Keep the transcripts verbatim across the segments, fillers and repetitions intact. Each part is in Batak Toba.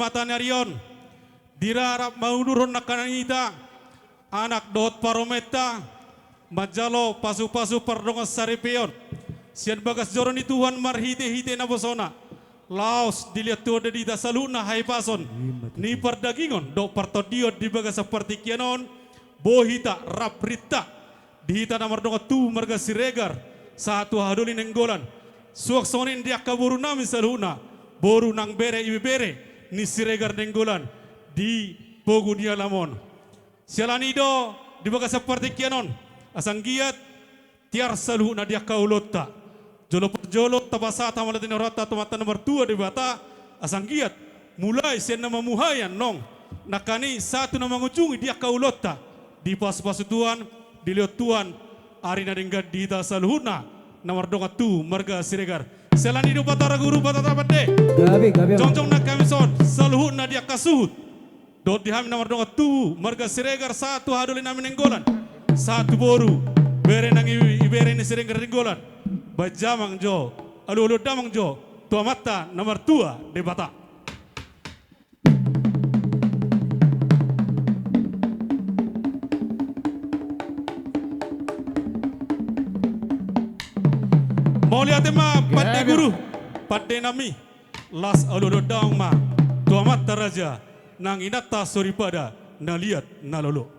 mata ni ari on, di rap maundurhon nangkaning hita anak dohot paromenta manjalo pasupasu pardongan saripeon sian bagas joro ni Tuhan marhitehite nabosona, laos dilehon Tuhan di hita saluhutna hahipason ni pardagingon dohot partondion di bagasan partingkian on. Boi hita rap rinta di hita na mardongan tubu marga Siregar sahat tu Hahadoli Nainggolan. Suang songon i di angka borunami saluhutna, boru nang bere ibebere ni Siregar Nainggolan di pogu ni alam on. Siala ni i do di bagasan partingkian on, asa anggiat tiar saluhutna di angka ulaonta. Jolo parjolo tapasahat hamaolanta ni rohanta tu Amanta na martua Debata, asa anggiat mulai sian na mamuhai annon nangkaning sahat tu na mangujungi di angka ulaonta, dipasupasu Tuhan, dilehon Tuhan ari na denggan di hita saluhutna na mardongan tubu marga Siregar. Siala ni i do Batara Guru, Batara Pande. Gabe, gabe, Amang. Jongjong nang hami songon saluhutna di angka suhut dohot di hami na mardongan tubu marga Siregar sahat tu hahadolinami Nainggolan, sahat tu boru, bere nang i-, ibebere ni Siregar Nainggolan. Bahen damang jo, alualuhon damang jo tu Amanta na martua Debata. Mauliate ma, Pande Guru, pandenami. Las alualuhon damang ma tu amanta raja nang inanta soripada na liat na lolo.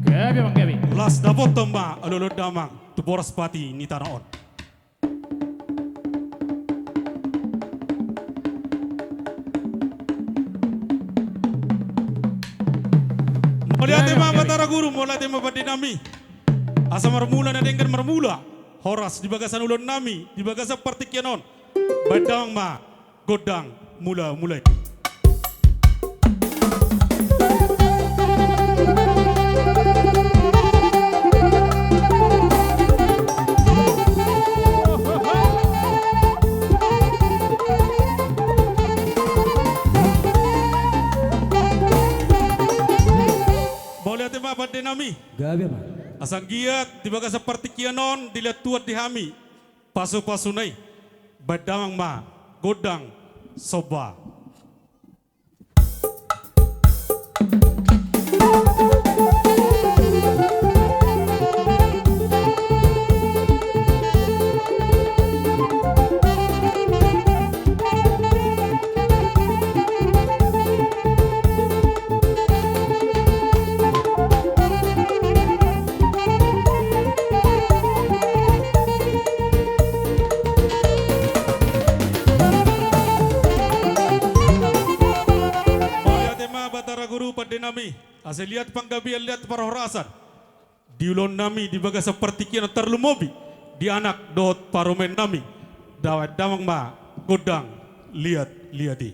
Gabe, Amang, gabe. Las dapothon ma alualuhon damang tu boras pati ni tano on. Mauliate ma, Batara Guru, mauliate ma, pandenami. Asa marmula na denggan marmula horas di bagasan ulaonnami di bagasan partingkian on. Bahen damang ma gondang mula-mula i. Mauliate ma, pandenami. Gabe ma. Asa anggiat di bagasan partingkian on dilehon Tuhan di hami pasupasuna i. Bahen damang ma gondang somba. Mauliate ma, Batara Guru, pandenami. Asa liat panggabean, liat parhorasan di ulaonnami di bagasan partingkian on, tarlumobi di anak dohot parumaennami. Bahen damang ma gondang liat-liat i.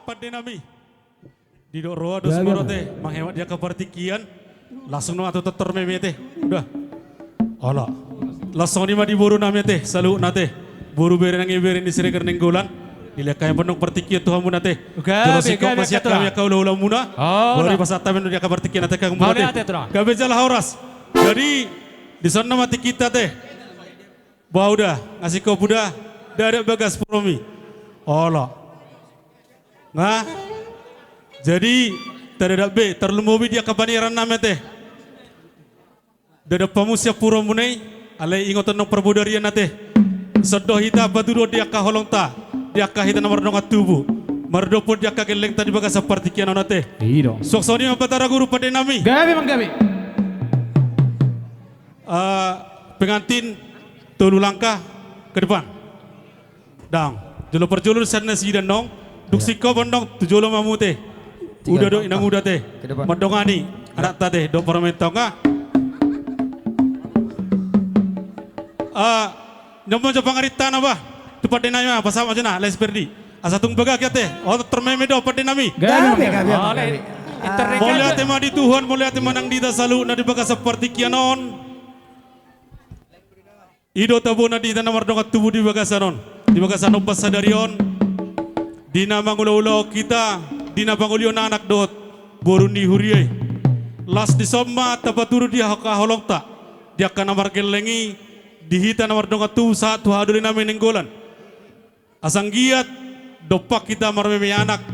Pande nami. Didok roha do sumaro ate, manghemat di angka partingkian. Langsung nama tu tortor meme ate. Udah. Olo. Langsung i ma di boru nami ate, saluhutna ate. Boru, bere nang ibebere ni Siregar Nainggolan. Dilehon hami pe annon partingkian tu hamuna ate. Jolo singkop ma sian hami angka hulahula muna. Boru, pasahat hami annon di angka partingkian ate, hamu ate. Gabe jala horas. Jadi dison nama tingkita ate. Bah, udah, nga singkop udah, dadak bagas puromi. Olo. Nga. Jadi tadadak be, tarlumobi di angka panieran nami ate. Dadak pamusian puromuna i, alai ingot annon parbodarian ate. Songon hita patuduhon di angka holongta, di angka hita na mardongan tubu, mardophon di angka gellengta di bagasan partingkian on ate. Suang songon i ma Batara Guru pande nami. Gabe manggabe. Ah, pengantin tolu langkah ke depan. Dang, jolo parjolo sian nasida annon, dung singkop annon tu jolo ma hamu ate. Uda dohot inanguda ate. Mandongani anakta ate, dohot parumaenta on. Ah, nunga ma jo pangarintana bah. Tu pande nami ma, pasahat ma jo na, Les Perdi. Asa tung bagak i ate, oto tortor meme do pande nami. Gabe, gabe, gabe. Mauliate ma di Tuhan, mauliate ma nang di hita saluhutna di bagasan partingkian on. I do tabo na di hita na mardongan tubu di bagasan on, di bagasan ombas sadari on, di na mangulahulahon hita, di na pangolihon anak dohot boru ni huria i. Las dison ma tapatudu di angka holongta, di angka na margelleng i, di hita na mardongan tubu sahat tu hahadoli nami Nainggolan. Asa anggiat dompak hita marmeme anak,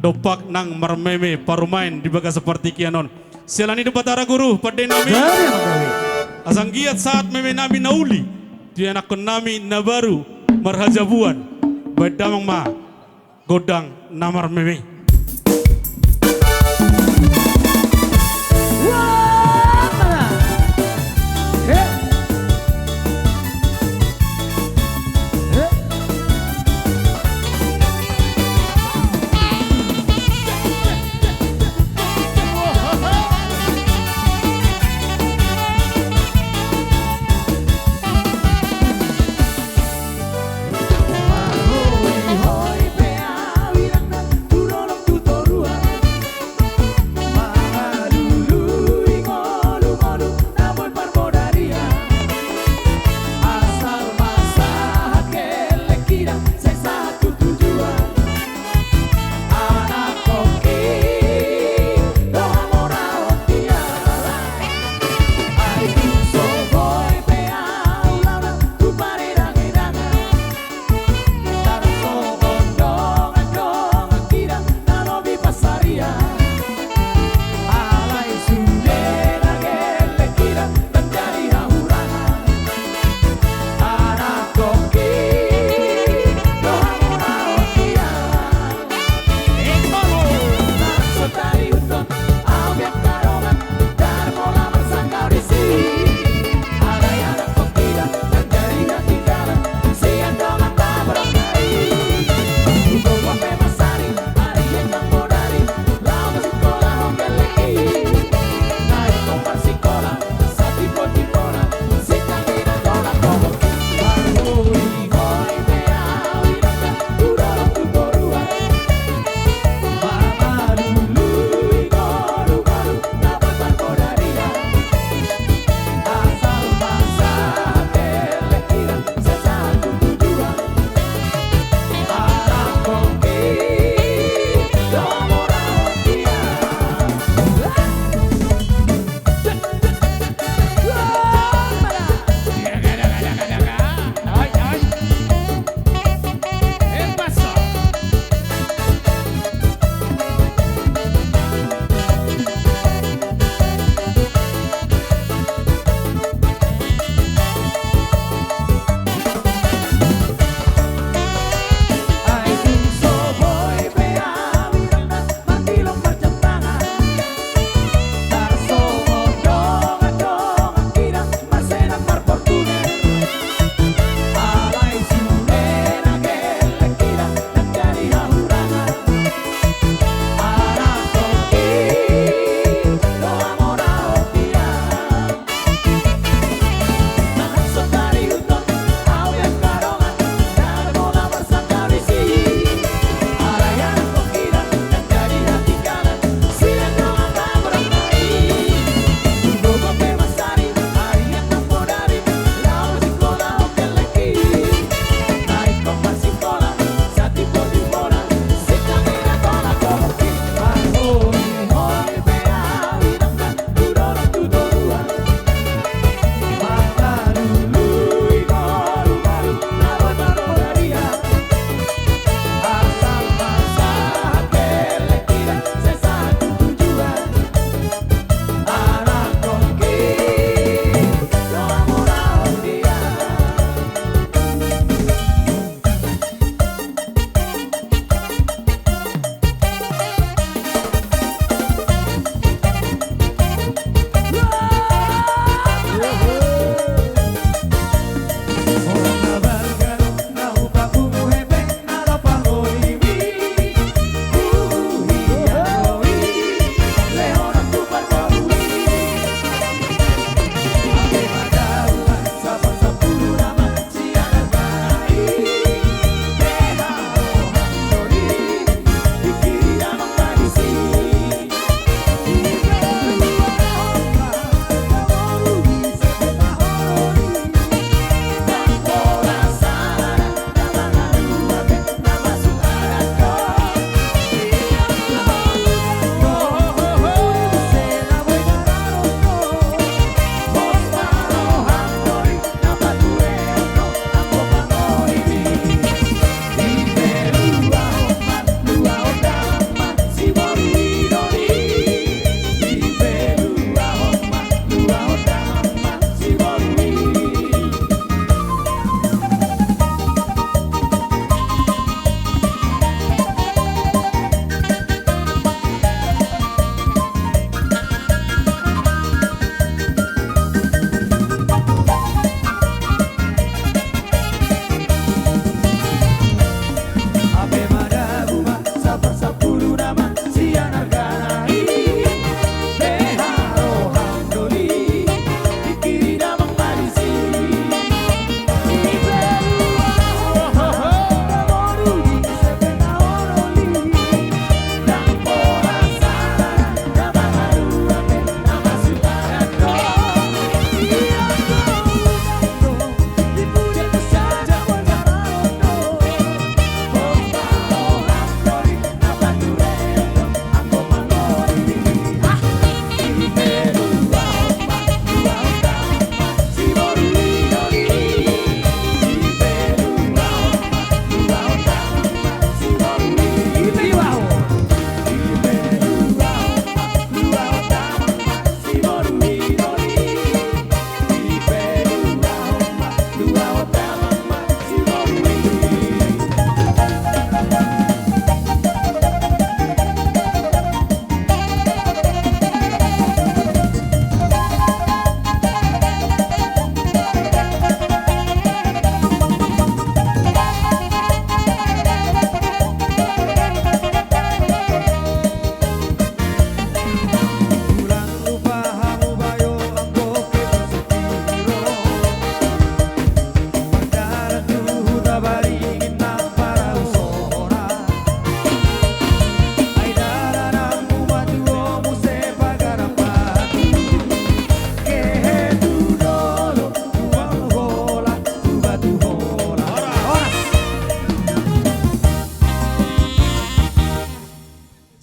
dompak nang marmeme parumaen di bagasan partingkian on. Siala ni i do Batara Guru pande nami. Asa anggiat sahat meme nami na uli, tu ianakhon nami na baru marhajabuan, baen damang ma gondang na marmeme.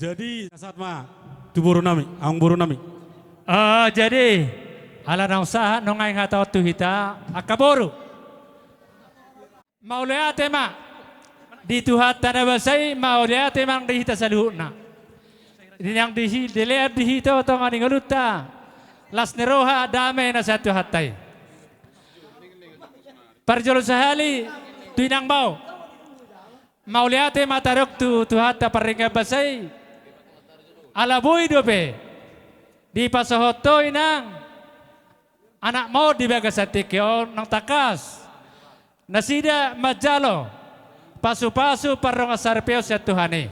Jadi, sahat ma tu boru nami, amang boru nami. Ah, jadi, ala naung sahat nuaeng hata on tu hita, angka boru. Mauliate ma di Tuhanta na basa i, mauliate ma di hita saluhutna. Di naung di hi-, dilean di hita tonga ni ngolunta, las ni roha, dame na sian Tuhanta i. Parjolo sahali, tu inang bao. Mauliate ma tadok tu Tuhanta pardenggan basa i. Ala boi dope dipasohot ho inang anakmu di bagasan tingki on, naung tangkas nasida manjalo pasupasu pardongansaripeon sian Tuhan i.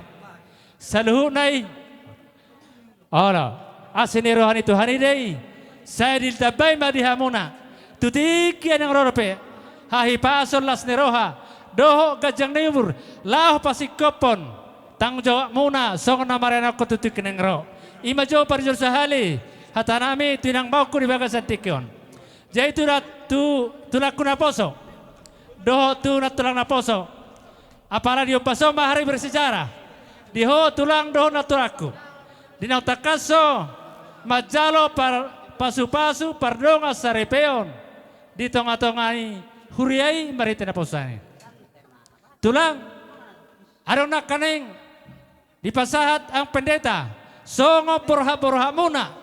Saluhutna i, olo, asi ni roha ni Tuhan i do i. Sai ditambai ma di hamuna tu tingki na naeng ro dope hahipason, las ni roha dohot ganjang ni umur, laho pasingkophon tanggung jawabmuna songon na marianakon tu tingki na naeng ro. I ma jo parjolo sahali hata nami tu inang baoku di bagasan tingki on. Jadi tu na-, tu tulangku naposo dohot tu nantulang naposo, apala di ombas on ma hari bersejarah di ho tulang dohot nantulangku, di naung tangkas ho manjalo par-, pasupasu pardongansaripeon di tongatonga ni huria i marhite naposoan i. Tulang, adong nangkaning dipasahat amang pendeta songon borhatborhatmuna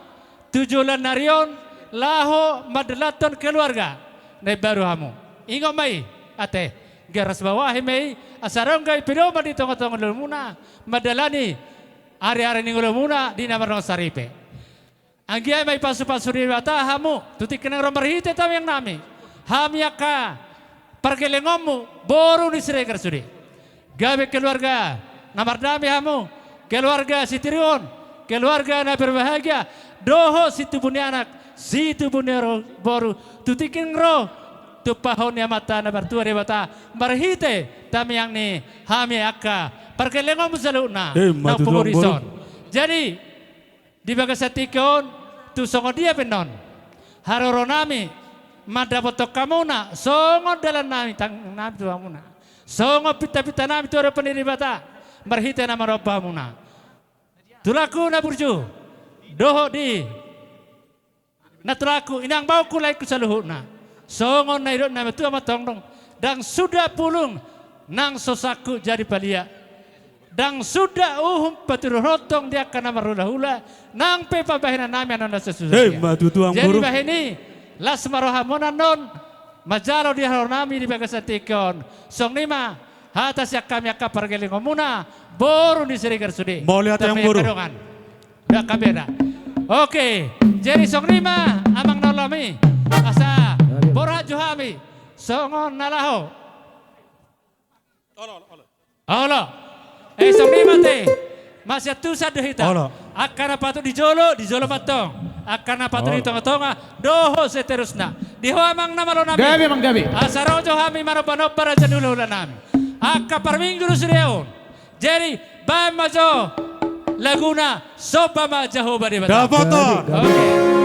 tu joloan ni ari on laho mandalanhon keluarga na imbaru hamu. Ingot ma i ate, garas bawahi ma i, asa dong gabe pedoman di tongatonga ni ngolumuna mandalani ariari ni ngolumuna di na mardongan saripe. Anggiat ma dipasupasu Debata hamu tu tingki na naeng ro marhite tamiang nami, hami angka pargellengonmu, boru ni Siregar sude. Gabe keluarga na mardame hamu, keluarga sitiruon, keluarga na berbahagia, dohot situbu ni anak, situbu ni ro-, boru tu tingki na naeng ro. Tumpahon ni Amanta na martua Debata marhite tamiang ni hami angka pargellengonmu saluhutna. Ima tutu, amang boru. Jadi, di bagasan tingki on, tung songon dia pe annon haroro nami mandapothon hamuna songon dalan nami, tangiang nami tu hamuna, songon pintapinta nami tu adopan ni Debata marhite na manomba hamuna. Tulangku na burju dohot di nantulangku, inang baoku, laengku saluhutna. Songon na nidok ni natuatua ma tong do, ndang suda pulung nang so sangkut jadi palia, ndang suda uhum patuduhon tong di angka na marhulahula, nang pe pambahenan nami annon na so suda. Ima tutu, amang boru. Jadi bahen i, las ma rohamuna annon manjalo di haroro nami di bagasan tingki on. Songon i ma hata sian hami angka pargellengonmuna, boru ni Siregar sude. Mauliate, amang boru. Tamiang na dongan. Ndang beda. Oke, jadi songon i ma amang na ulaon i, asa borhat jo hami songon na laho. Olo, olo, olo. Olo. Eh, songon i ma ate, masiantusan do hita. Olo. Angka na patut di jolo, di jolo ma antong. Angka na patut di tongatonga, dohot seterusna. Di ho amang na malo nami. Gabe, amang, gabe. Asa ro jo hami manombanomba raja ni hulahula nami. Angka parminggu do sude on. Jadi, bahen ma jo laguna Somba ma Jahowa Debata. Dapotan. Oke.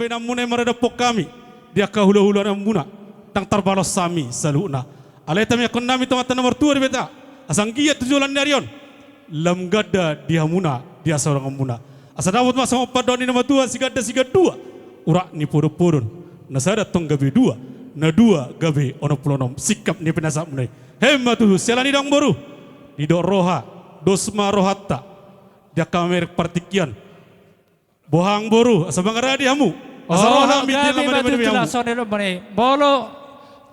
Namuna i maradophon hami di angka hulahulanamuna, ndang tarbalos hami saluhutna. Alai tangiangkon nami tu Amanta na martua Debata, asa anggiat tu joloan ni ari on lam ganda di hamuna di hasaronganmuna. Asa dapot ma songon pandohan ni na matua, si ganda si gandua, urat ni podompodon, na sada tong gabe dua, na dua gabe onom pulu onom, singkop ni pinasahatmuna i. Hei ma tutu, siala ni i da amangboru, didok roha, dos ma rohanta di angka mamereng partingkian. Boha amangboru, asa mangaradi hamu. Asa ro hami di na mademedeme hamu. Molo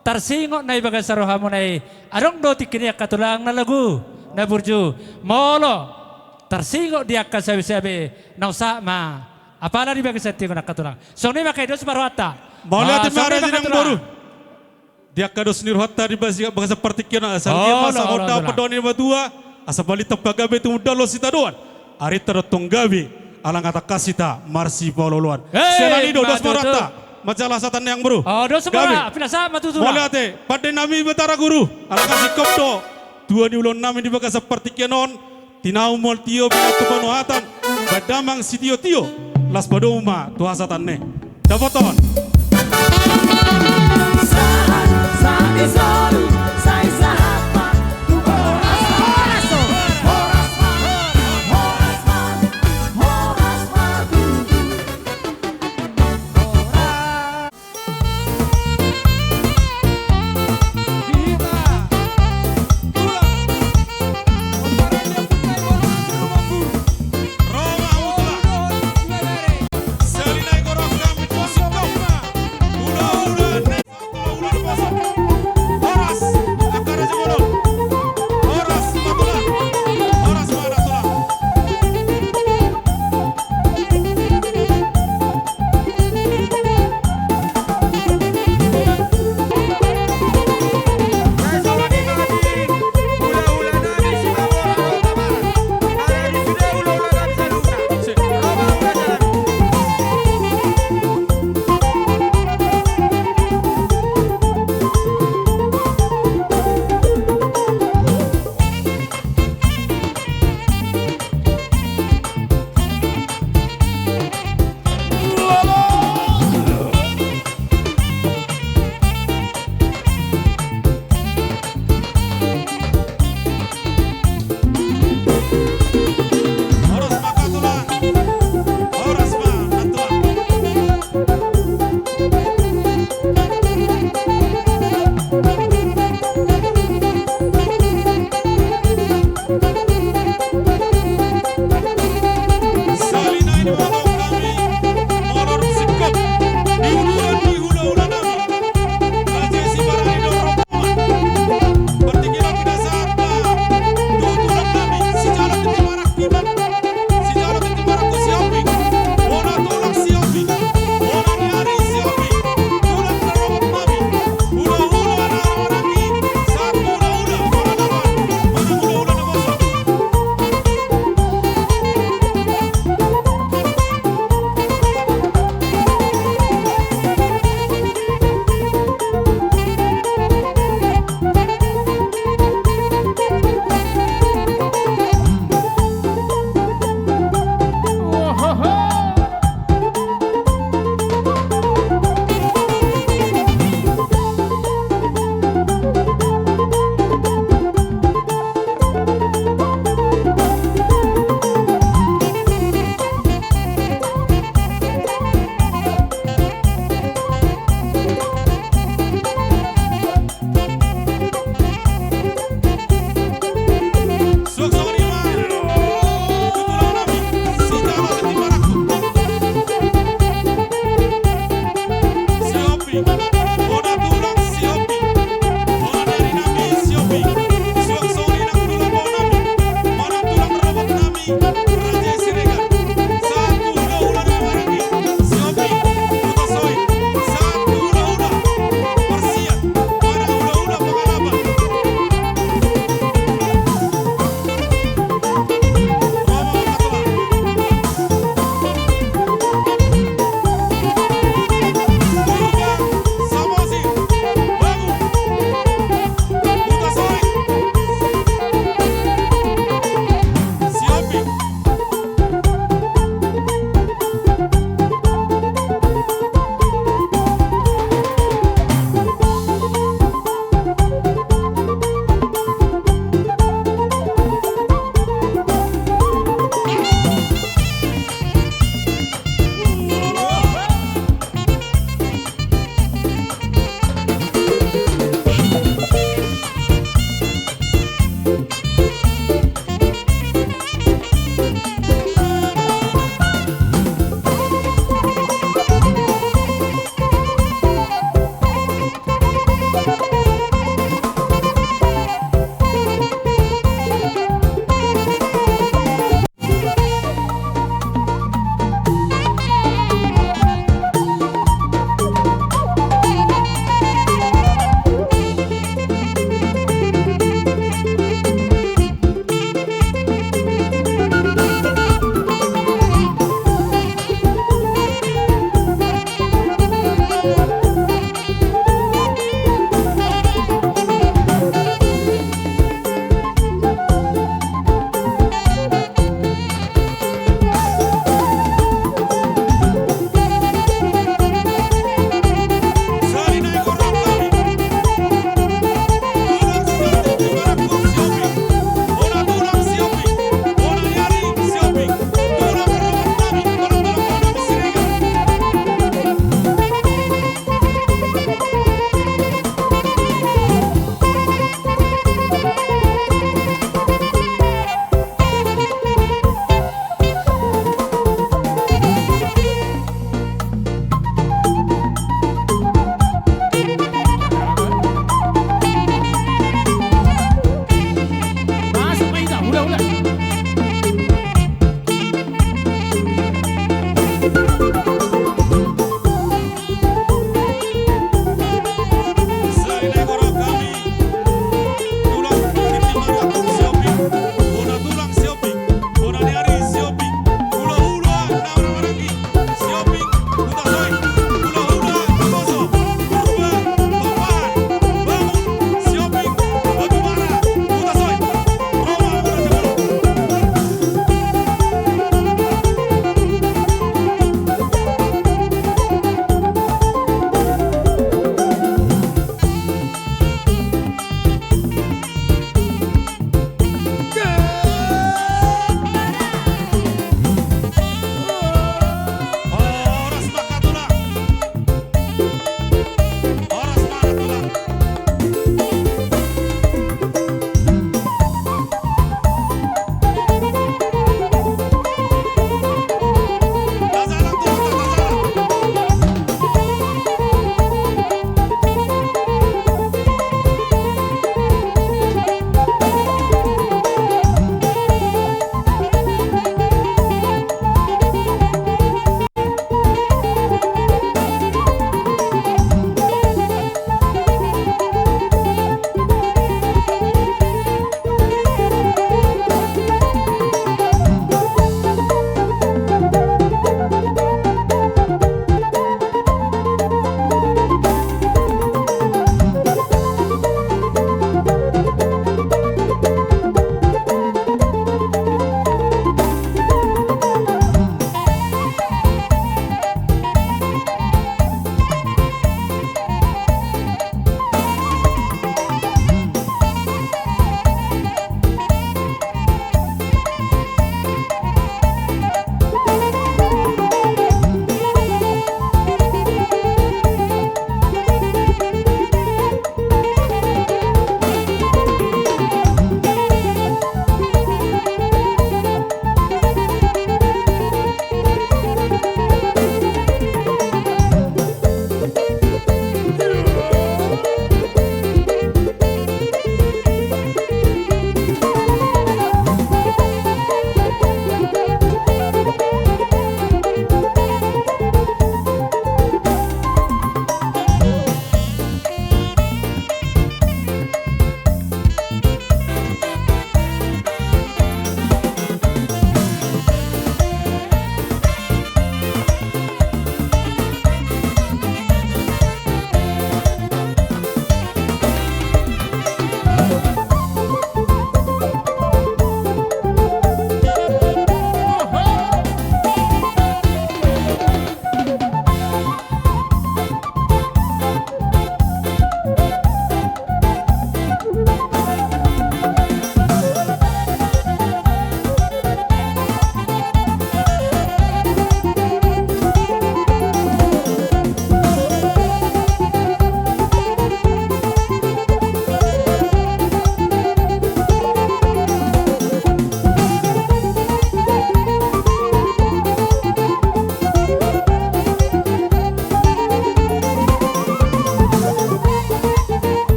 tarsingot na di bagasan rohamuna i, adong do tingki ni angka tulang na lagu, na burju. Molo tarsingot di angka sabesabe, naung sahat ma apala di bagasan tingki ni angka tulang. Songon i ma, dos ma rohanta. Mauliate ma di amangboru. Di angka dos ni rohanta di bagasan partingkian on, asa rugian ma songon dao pandohan ni na matua, asa balintang pagabe tumundalhon sitadoan, arinta do tong gabe, ala nga tangkas hita marsipaolooloan. Siala ni i do, dos ma rohanta. Manjalo hasahatanna i amangboru. Gabe. Mauliate, pande nami Batara Guru, ala nga singkop do tua ni ulaon nami di bagasan partingkian on. Tinau ma tio, pinantu panuhatan, baen damang sitiotio, laos padomu ma tu hasahatanna i. Dapoton. Sahat, sahat ni solu, sai sahat ma tu horas. Horas ma, horas ma, horas ma tutu.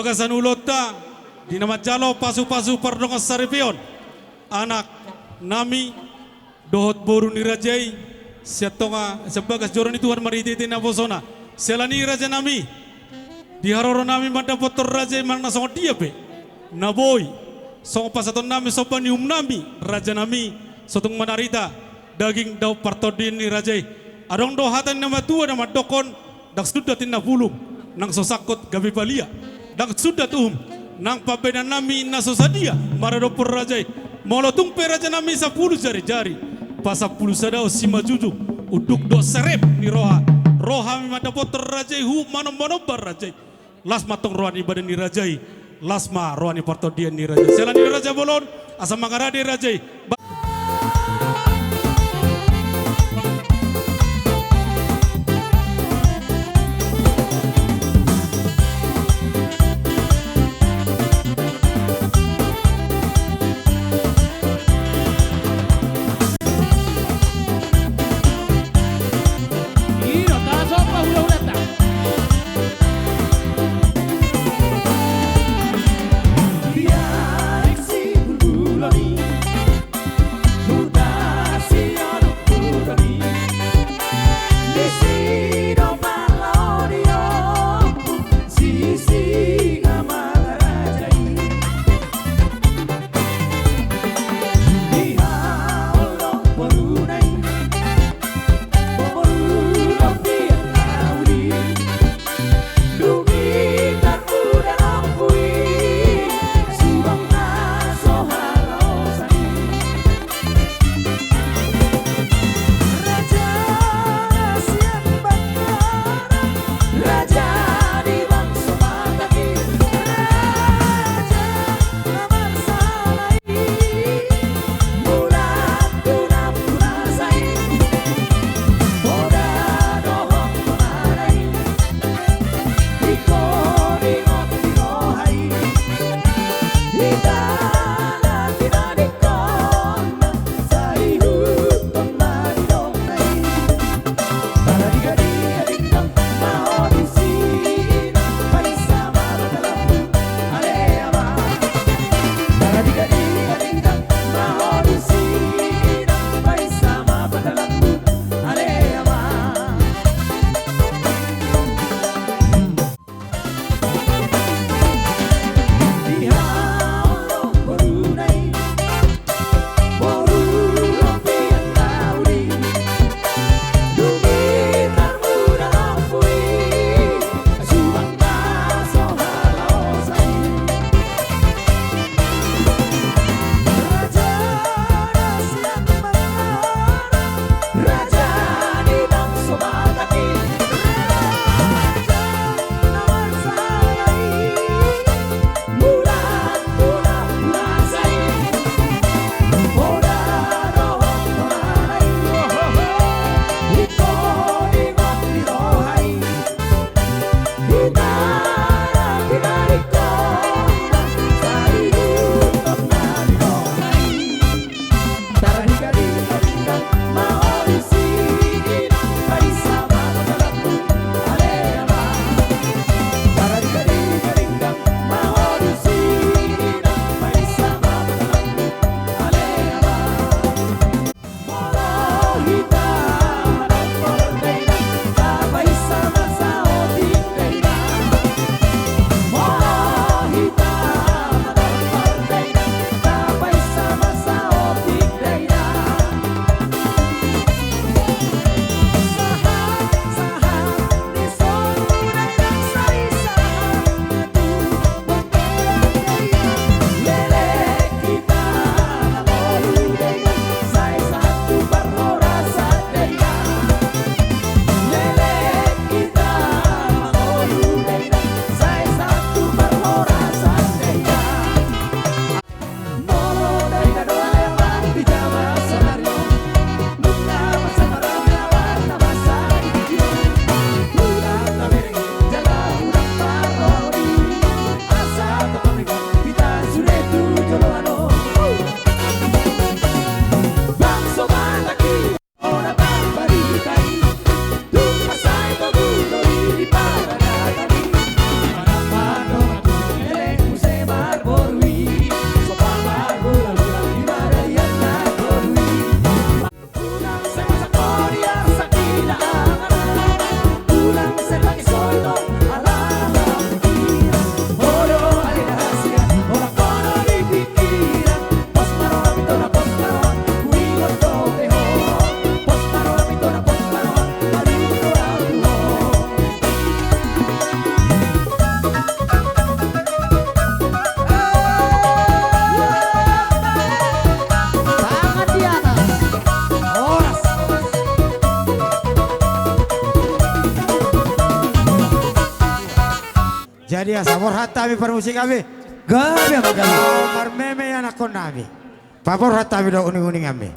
Bagasan ulaonta di na manjalo pasupasu pardongansaripeon anak nami dohot boru ni raja i, sian tonga sian bagas joro ni Tuhan marhitehite naposona. Siala ni i raja nami, di haroro nami mandapothon raja i manang na songon dia pe na boi songon pasahaton nami somba ni uhum nami, raja nami, so tung manarita daging dohot partondion ni raja i. Adong do hata ni na matua na mandokkon, ndang sundat inna pulung nang so sangkot gabe palia, ndang sundat uhum nang pambahenan nami inna so sadia maradophon raja i. Molo tung pe raja nami sampulu jarijari, pasampulu sada on simanjujung, unduk dohot serep ni roha, ro hami mandapothon raja i, huhut manomba-nomba raja i. Las ma antong roha ni badan ni raja i, las ma roha ni partondion ni raja i. Siala ni i raja bolon, asa mangarade raja i. Ba- Dia saborhat hami parmusik hami. Gabe, gabe. Marmeme anakkon nami. Paborhat hami do uning-uning hami.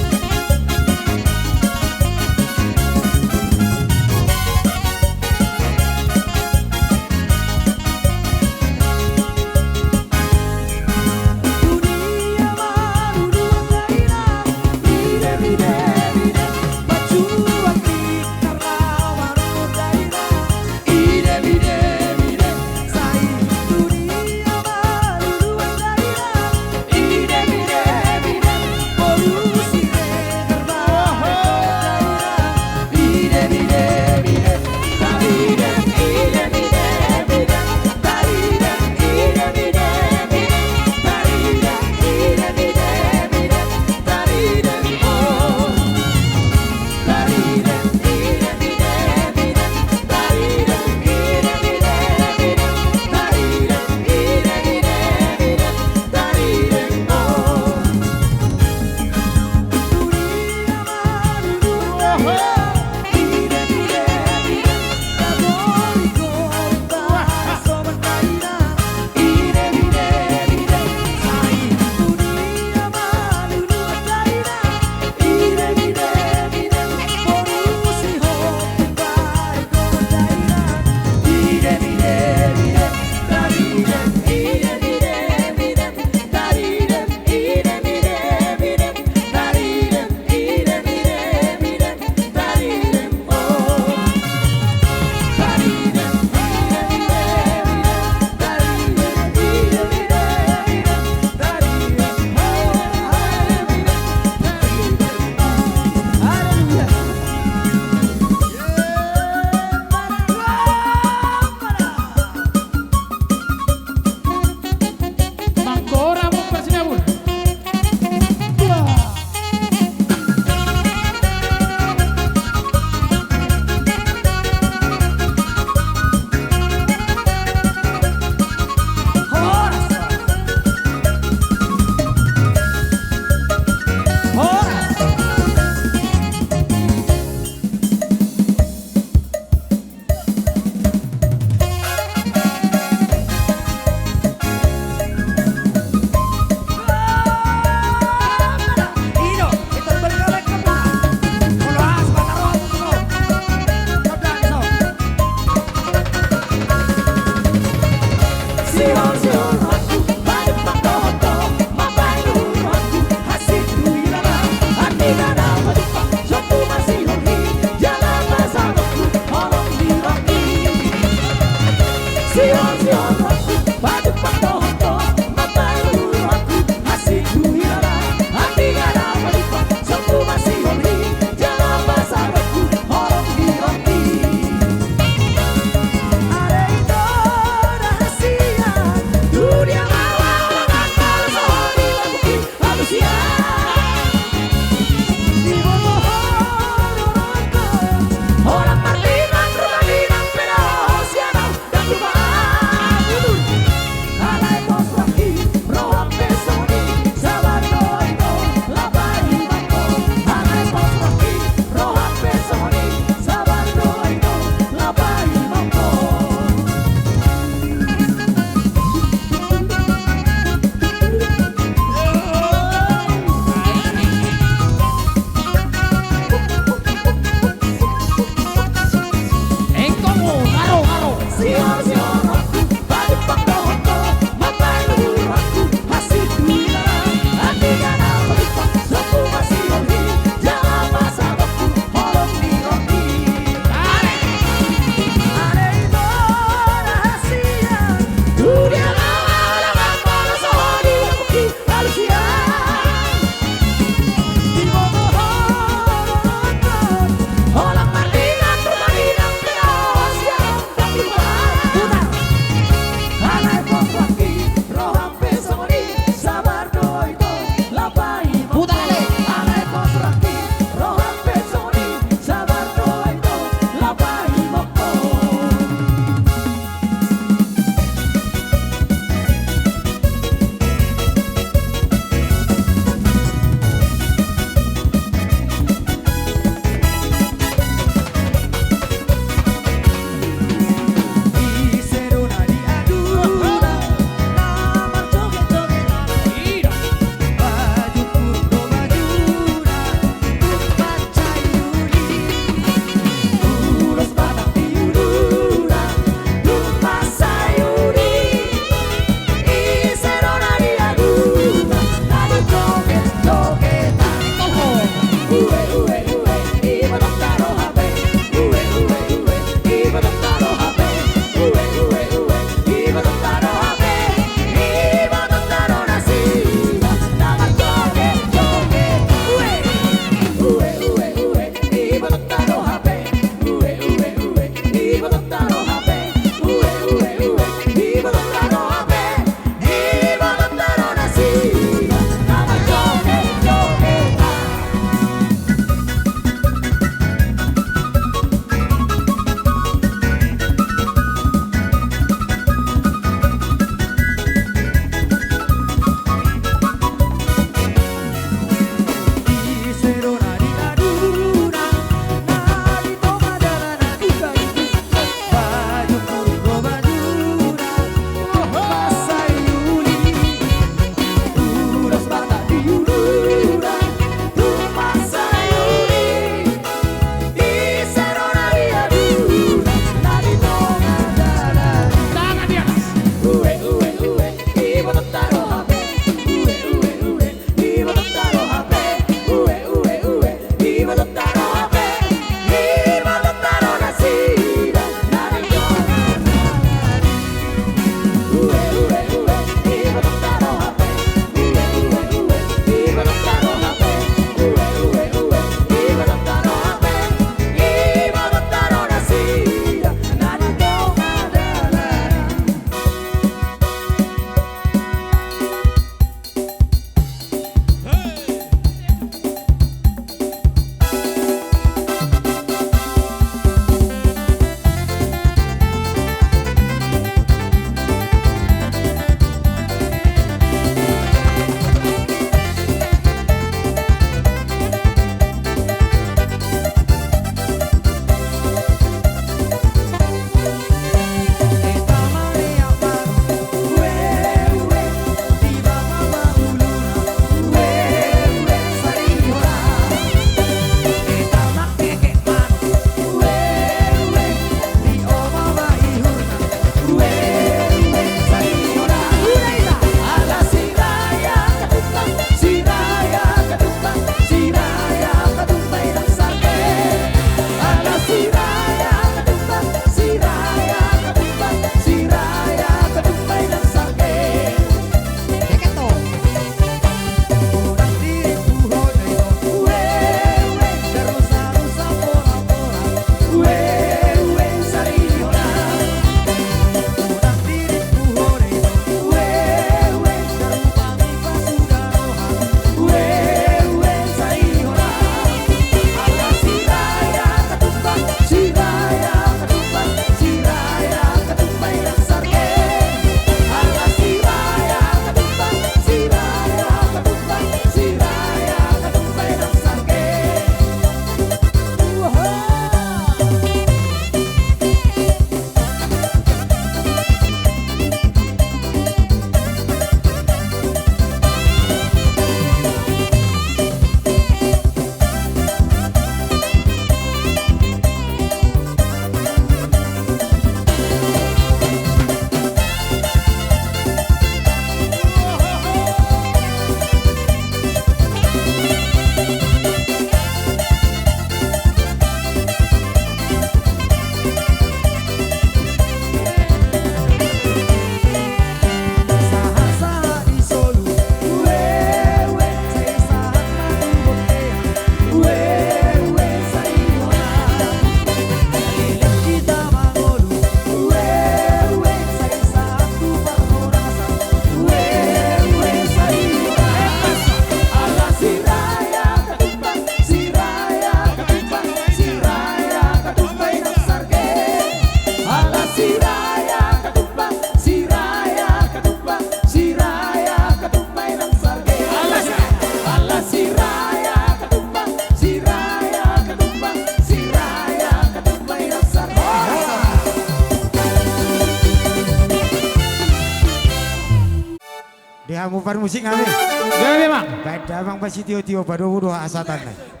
Parmusik nami. Gabe, Amang. Baen damang ma sitio-tio, padomu do hasahatan na i.